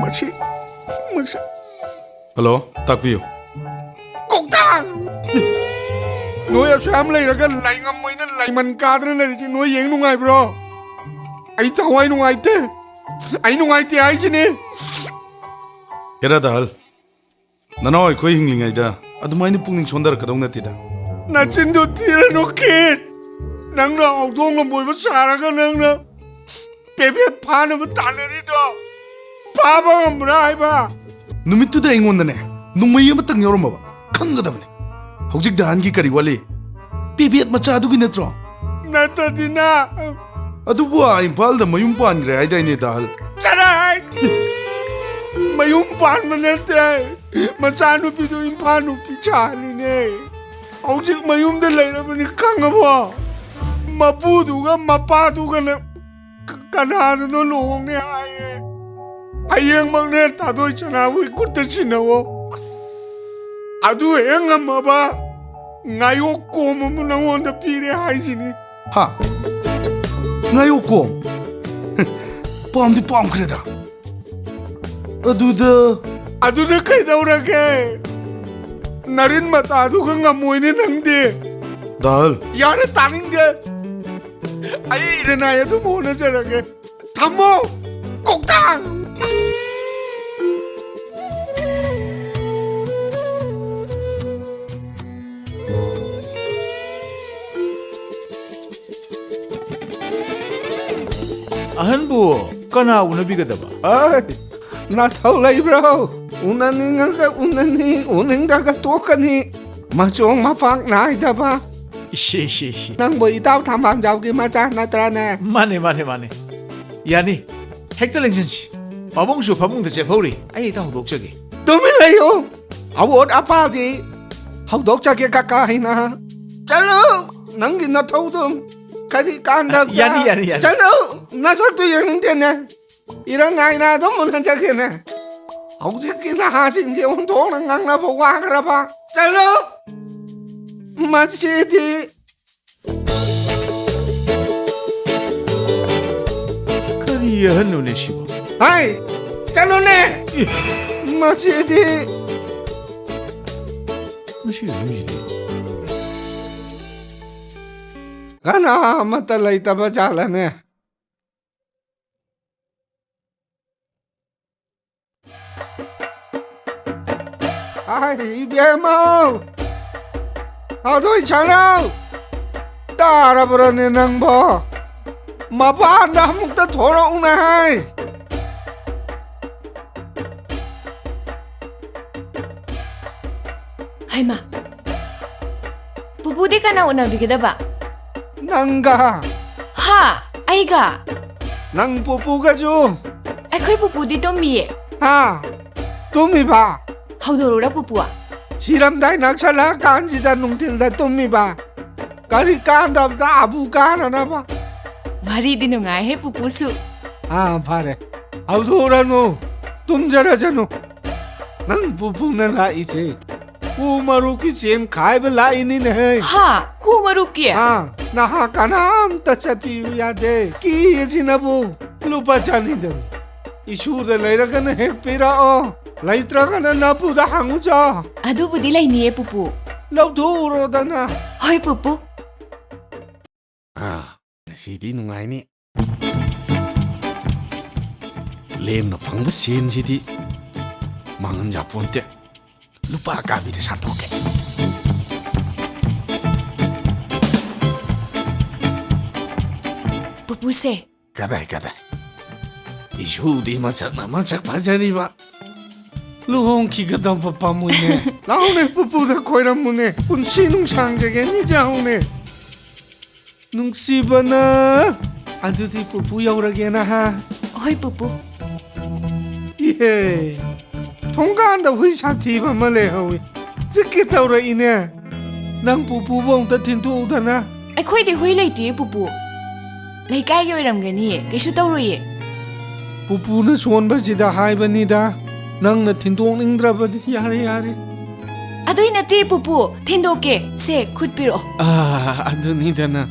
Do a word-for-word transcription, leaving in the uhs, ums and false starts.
ꯃꯁꯤ, ꯃꯁꯤ꯫ ꯍꯜꯂꯣ, ꯇꯥꯛꯄꯤꯌꯨ꯫ ꯀꯣꯛꯇꯥꯡ! ꯅꯣꯏ ꯑꯁꯨꯛ ꯌꯥꯝ ꯂꯩꯔꯒ ꯂꯩꯉꯝꯃꯣꯏꯅ ꯂꯩꯃꯟ ꯀꯥꯗꯅ ꯂꯩꯔꯤꯁꯤ ꯅꯣꯏ ꯌꯦꯡ ꯅꯨꯡꯉꯥꯏꯕ꯭ꯔꯣ? ꯑꯩ ꯊꯋꯥꯏ ꯅꯨꯡꯉꯥꯏꯇꯦ꯫ ꯑꯩ ꯅꯨꯡꯉꯥꯏꯇꯦ ꯍꯥꯏꯁꯤꯅꯤ꯫ ꯍꯦꯔꯥ ꯗꯥꯍꯜ, ꯅꯅꯥꯎ ꯑꯩꯈꯣꯏ ꯍꯤꯡꯂꯤꯉꯩꯗ ꯑꯗꯨꯃꯥꯏꯅ ꯄꯨꯛꯅꯤꯡ ꯁꯣꯟꯊꯔꯛꯀꯗꯧ ꯅꯠꯇꯦꯗ꯫ ꯅꯆꯤꯟꯗꯨ ꯊꯤꯔꯅꯨ, ꯀꯤꯠ꯫ ꯅꯪꯅ ꯍꯧꯗꯣꯡ ꯂꯝꯕꯣꯏꯕ ꯁꯥꯔꯒ ꯅꯪꯅ ꯄꯦꯕꯦꯠ ꯐꯥꯅꯕ ꯇꯥꯟꯅꯔꯤꯗꯣ ꯐꯥꯕ ꯉꯝꯕ꯭ꯔꯥ ꯍꯥꯏꯕ? ꯅꯨꯃꯤꯠꯇꯨꯗ ꯑꯩꯉꯣꯟꯗꯅꯦ ꯅꯣꯡꯃꯩ ꯑꯃꯇꯪ ꯌꯥꯎꯔꯝꯃꯕ ꯈꯪꯒꯗꯕꯅꯦ꯫ ꯍꯧꯖꯤꯛ ꯗꯥꯍꯟꯒꯤ ꯀꯔꯤ ꯋꯥꯠꯂꯤ? ꯄꯦꯕꯦꯠ ꯃꯆꯥꯗꯨꯒꯤ ꯅꯠꯇ꯭ꯔꯣ? ꯅꯠꯇꯗꯤꯅ꯫ ꯑꯗꯨꯕꯨ ꯑꯥ ꯏꯝꯐꯥꯜꯗ ꯃꯌꯨꯝ ꯄꯥꯟꯈ꯭ꯔꯦ ꯍꯥꯏꯗꯥꯏꯅꯦ, ꯗꯥꯍꯜ? ꯆꯠꯂꯍꯦ! ꯃꯌꯨꯝ ꯄꯥꯟꯕ ꯅꯠꯇꯦ꯫ ꯃꯆꯥꯅꯨꯄꯤꯗꯨ ꯏꯝꯐꯥꯜ ꯅꯨꯄꯤ ꯁꯥꯍꯜꯂꯤꯅꯦ꯫ ꯍꯧꯖꯤꯛ ꯃꯌꯨꯝꯗ ꯂꯩꯔꯕꯅꯤ, ꯈꯪꯉꯕꯣ? ꯃꯄꯨꯗꯨꯒ ꯃꯄꯥꯗꯨꯒꯅ ꯀ-, ꯀꯅꯥꯗꯅꯣ ꯂꯨꯍꯣꯡꯅꯤ ꯍꯥꯏꯌꯦ꯫ ꯍꯌꯦꯡꯃꯛꯅꯦ ꯇꯥꯗꯣꯏ ꯆꯅꯥꯕꯨꯒꯤ ꯈꯨꯠꯇ ꯁꯤꯟꯅꯧꯑꯣ꯫ ꯑꯗꯨ ꯍꯦꯛ ꯉꯝꯃꯕ ꯉꯥꯌꯣꯛ ꯀꯣꯝ ꯑꯃ ꯅꯉꯣꯟꯗ ꯄꯤꯔꯦ ꯍꯥꯏꯁꯤꯅꯤ꯫ ꯍꯥ? ꯉꯥꯌꯣꯛ ꯀꯣꯝ? ꯄꯥꯝꯗꯤ ꯄꯥꯝꯈ꯭ꯔꯦꯗ꯫ ꯑꯗꯨꯗ ꯑꯗꯨꯗ ꯀꯩꯗꯧꯔꯒꯦ? ꯅꯔꯤꯟ ꯃꯇꯥꯗꯨꯒ ꯉꯝꯃꯣꯏꯅꯦ ꯅꯪꯗꯤ꯫ ꯗꯥꯍꯜ꯫ ꯌꯥꯔꯦ, ꯇꯥꯅꯤꯡꯗꯦ꯫ ꯑꯩ ꯏꯔꯦꯅꯥꯏ ꯑꯗꯨꯝ ꯍꯣꯠꯅꯖꯔꯒꯦ꯫ ꯊꯝꯃꯣ! ꯀꯣꯛꯇꯥꯡ! ꯑꯍꯟꯕꯨ ꯀꯅꯥ ꯎꯅꯕꯤꯒꯗꯕ? ꯑꯩ, ꯅꯊꯧ ꯂꯩꯕ꯭ꯔꯣ? ꯎꯅꯅꯤꯡꯉꯒ ꯎꯅꯅꯤ, ꯎꯅꯤꯡꯗꯒ ꯇꯣꯛꯀꯅꯤ꯫ ꯃꯆꯣꯡ ꯃꯄꯥꯛ ꯅꯥꯏꯗꯕ꯫ ꯏꯁꯤ, ꯏꯁꯤ, ꯏꯁꯤ꯫ ꯅꯪꯕꯨ ꯏꯇꯥꯎ ꯊꯝꯕꯥꯜꯖꯥꯎꯒꯤ ꯃꯆꯥ ꯅꯠꯇ꯭ꯔꯅꯦ? ꯃꯥꯅꯦ, ꯃꯥꯅꯦ, ꯃꯥꯅꯦ꯫ ꯌꯥꯅꯤ꯫ ꯍꯦꯛꯇ ꯂꯦꯡꯁꯤꯟꯁꯤ꯫ ꯄꯥꯕꯨꯡꯁꯨ ꯐꯃꯨꯡꯗ ꯆꯦꯞꯍꯧꯔꯤ꯫ ꯑꯩ ꯍꯦꯛꯇ ꯍꯧꯗꯣꯛꯆꯒꯦ꯫ ꯇꯨꯃꯤꯟ ꯂꯩꯌꯨ꯫ ꯑꯋꯣꯠ ꯑꯄꯥꯗꯤ ꯍꯧꯗꯣꯛꯆꯒꯦ ꯀꯀꯥ ꯍꯥꯏꯅ꯫ ꯆꯠꯂꯨ꯫ ꯅꯪꯒꯤ ꯅꯊꯧꯗꯨ ꯀꯔꯤ ꯀꯥꯟꯗꯕꯗ? ꯌꯥꯅꯤ, ꯌꯥꯅꯤ, ꯌꯥꯅꯤ꯫ ꯆꯠꯂꯨ꯫ ꯅꯁꯛꯇꯨ ꯌꯦꯡꯅꯤꯡꯗꯦꯅꯦ꯫ ꯏꯔꯟ ꯅꯥꯏꯅ ꯑꯗꯨꯝ ꯎꯅꯖꯒꯦꯅꯦ꯫ ꯍꯧꯖꯤꯛꯀꯤ ꯅꯍꯥꯁꯤꯡꯁꯦ ꯑꯣꯟꯊꯣꯛꯅ ꯉꯥꯡꯅꯕ ꯋꯥꯈ꯭ꯔꯕ꯫ ꯆꯠꯂꯨ! ꯃꯁꯤꯗꯤ꯫ ꯑꯍꯟꯅꯣꯅꯦ ꯁꯤꯕꯣ? ꯍꯥꯏ, ꯆꯠꯂꯨꯅꯦ꯫ ꯏ꯫ ꯃꯁꯤꯗꯤ꯫ ꯃꯁꯤ ꯑꯍꯟꯁꯤꯗꯤ꯫ ꯀꯅꯥ ꯑꯃꯠꯇ ꯂꯩꯇꯕ ꯖꯥꯠꯂꯅꯦ? ꯑꯥꯏ, ꯏꯕꯦꯝꯃꯧ! ꯊꯣꯏ ꯁꯅꯥꯎ! ꯇꯥꯔꯕ꯭ꯔꯅꯦ ꯅꯪꯕꯣ? ꯃꯄꯥꯟꯗ ꯑꯃꯨꯛꯇ ꯊꯣꯔꯛꯎꯅꯦ ꯍꯥꯏ! ꯍꯩꯃꯥ! ꯄꯨꯄꯨꯗꯤ ꯀꯅꯥ ꯎꯅꯕꯤꯒꯗꯕ? ꯅꯪꯒ꯫ ꯍꯥ? ꯑꯩꯒ? ꯅꯪ ꯄꯨꯄꯨꯒꯁꯨ꯫ ꯑꯩꯈꯣꯏ ꯄꯨꯄꯨꯗꯤ ꯇꯨꯝꯃꯤꯌꯦ꯫ ꯍꯥ? ꯇꯨꯝꯃꯤꯕ? ꯍꯧꯗꯣꯔꯛꯎꯔꯥ ꯄꯨꯄꯨ? ꯁꯤꯔꯝꯗꯥꯏ ꯅꯛꯁꯜꯂꯛꯑꯀꯥꯟꯁꯤꯗ ꯅꯨꯡꯊꯤꯜꯗ ꯇꯨꯝꯃꯤꯕ? ꯀꯔꯤ ꯀꯥꯟꯗꯕꯗ ꯑꯕꯨ ꯀꯥꯟꯅꯅꯕ? ꯋꯥꯔꯤꯗꯤ ꯅꯨꯡꯉꯥꯏꯍꯦ ꯄꯨꯄꯨꯁꯨ꯫ ꯑꯥ, ꯐꯔꯦ꯫ ꯍꯧꯗꯣꯛꯎꯔꯅꯨ꯫ ꯇꯨꯝꯖꯔꯖꯅꯨ꯫ ꯅꯪ ꯄꯨꯄꯨꯅ ꯂꯥꯛꯏꯁꯦ ꯀꯨ ꯃꯔꯨꯞꯀꯤ ꯆꯦꯡ ꯈꯥꯏꯕ ꯂꯥꯛꯏꯅꯤꯅꯦꯍꯦ꯫ ꯍꯥ? ꯀꯨ ꯃꯔꯨꯞꯀꯤ? ꯑꯥ, ꯅꯍꯥ ꯀꯅꯥꯝꯇ ꯆꯠꯄꯤꯌꯨ ꯌꯥꯗꯦ꯫ ꯀꯤꯌꯦꯁꯤꯅꯕꯨ ꯂꯨꯄꯥ ꯆꯅꯤꯗꯅꯤ꯫ ꯏꯁꯨꯗ ꯂꯩꯔꯒꯅ ꯍꯦꯛ ꯄꯤꯔꯛꯑꯣ, ꯂꯩꯇ꯭ꯔꯒꯅ ꯅꯄꯨꯗ ꯍꯪꯉꯨꯆꯣ꯫ ꯑꯗꯨꯕꯨꯗꯤ ꯂꯩꯅꯤꯌꯦ ꯄꯨꯄꯨ꯫ ꯂꯧꯊꯣꯛꯎꯔꯣꯗꯅ꯫ ꯍꯣꯏ ꯄꯨꯄꯨ꯫ ꯑꯥ, ꯉꯁꯤꯗꯤ ꯅꯨꯡꯉꯥꯏꯅꯤ꯫ ꯂꯦꯝꯅ ꯐꯪꯕ ꯁꯦꯟꯁꯤꯗꯤ ꯃꯥꯡꯍꯟ ꯌꯥꯄꯣꯟꯇꯦ꯫ ꯂꯨꯄꯥ ꯑꯀꯥꯕꯤꯗ ꯁꯥꯟꯗꯣꯛꯀꯦ꯫ ꯄꯨꯄꯨꯁꯦ꯫ ꯀꯗꯥꯏ, ꯀꯗꯥꯏ? ꯏꯁꯨꯗꯤ ꯃꯁꯛꯅ ꯃꯁꯛ ꯐꯖꯔꯤꯕ꯫ ꯂꯨꯍꯣꯡꯈꯤꯒꯗꯕ ꯄꯥꯝꯃꯨꯏꯅꯦ꯫ ꯂꯥꯛꯎꯅꯦ, ꯄꯨꯄꯨꯗ ꯈꯣꯏꯔꯝꯃꯨꯅꯦ꯫ ꯄꯨꯟꯁꯤ ꯅꯨꯡꯁꯥꯡꯖꯒꯦꯅꯦ, ꯖꯥꯎꯅꯦ꯫ ꯅꯨꯡꯁꯤꯕꯅ꯫ ꯑꯗꯨꯗꯤ ꯄꯨꯄꯨ ꯌꯧꯔꯒꯦꯅ, ꯍꯥ? ꯍꯣꯏ, ꯄꯨꯄꯨ꯫ ꯏꯍꯦ, ꯊꯣꯡꯒꯥꯟꯗ ꯍꯨꯏ ꯁꯥꯊꯤꯕ ꯑꯃ ꯂꯩꯍꯧꯏ꯫ ꯆꯤꯛꯀꯦ ꯇꯧꯔꯛꯏꯅꯦ꯫ ꯅꯪ ꯄꯨꯄꯨꯕꯨ ꯑꯝꯇ ꯊꯤꯟꯇꯣꯛꯎꯗꯅ꯫ ꯑꯩꯈꯣꯏꯗꯤ ꯍꯨꯏ ꯂꯩꯇꯤꯌꯦ, ꯄꯨꯄꯨ꯫ ꯂꯩꯀꯥꯏꯒꯤ ꯑꯣꯏꯔꯝꯒꯅꯤꯌꯦ, ꯀꯩꯁꯨ ꯇꯧꯔꯣꯏꯌꯦ꯫ ꯄꯨꯄꯨꯅ ꯁꯣꯟꯕꯁꯤꯗ ꯍꯥꯏꯕꯅꯤꯗ, ꯅꯪꯅ ꯊꯤꯟꯗꯣꯛꯅꯤꯡꯗ꯭ꯔꯕꯗꯤ ꯌꯥꯔꯦ, ꯌꯥꯔꯦ꯫ ꯑꯗꯨꯏ ꯅꯠꯇꯦ, ꯄꯨꯄꯨ, ꯊꯤꯟꯗꯣꯛꯀꯦ꯫ ꯁꯦ, ꯈꯨꯠ ꯄꯤꯔꯛꯑꯣ꯫ ꯑꯥ, ꯑꯗꯨꯅꯤꯗꯅ꯫